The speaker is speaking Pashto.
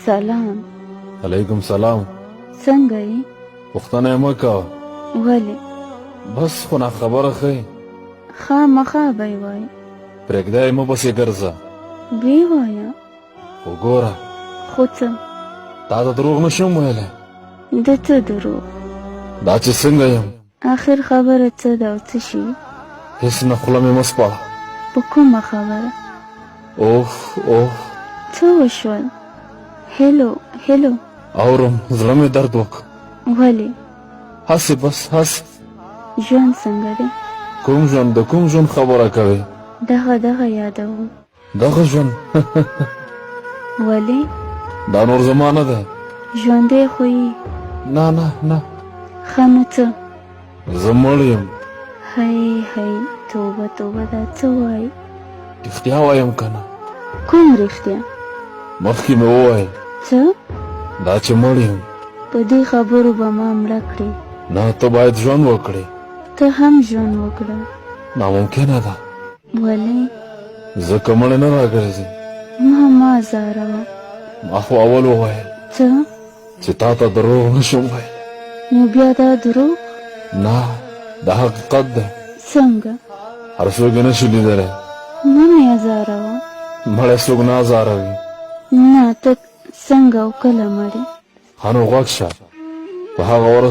سلام. علیکم سلام. څنګه یې؟ پوښتنه یې مه کوه. ولې؟ بس خو ناخبره ښه یې. خامخا به یې وایې. پرېږده یې، مه پسې ګرځه. ویې وایه. خو ګوره. خو څه؟ تا ته دروغ نه شم ویلی. د څه دروغ؟ دا چې څنګه یم. اخر خبره څه ده او څه شي؟ هېڅ نه، خوله مې مه سپړه. په کومه خبره؟ اوف اوف. څه وشول؟ هلو هلو. اورم، زړه مې درد وکړ. ولې؟ هسې بس هسې. ژوند څنګه دی؟ کوم ژوند؟ د کوم ژوند خبره کوې؟ دغه دغه یادوم. دغه ژوند؟ ولې؟ دا نور زما نه دی. ژوندی خو یې. نه نه نه. ښه نو څه؟ زه مړ یم. هی هی، توبه توبه، دا څه وایې؟ رښتیا وایم که نه؟ کوم رښتیا؟ مخکې مې وویل. څه؟ دا چې مړ یم. په دې خبرو به ما مړه کړې. نه، ته باید ژوند وکړې. ته هم ژوند وکړه. ناممکنه ده. ولې؟ ځکه مړی نه راګرځي. ما مه ازاروه. ما خو اول وویل. څه؟ چې تا ته دروغ نه شم ویلی. نو بیا دا دروغ؟ نه، دا حقیقت دی. څنګه؟ هر څوک یې نه شي لیدلی. مه مې ازاروه. مړی څوک نه ازاروي. نه، ته څنګه او کله مړ یې؟ ښه نو غوږ شه، په هغه ورځ.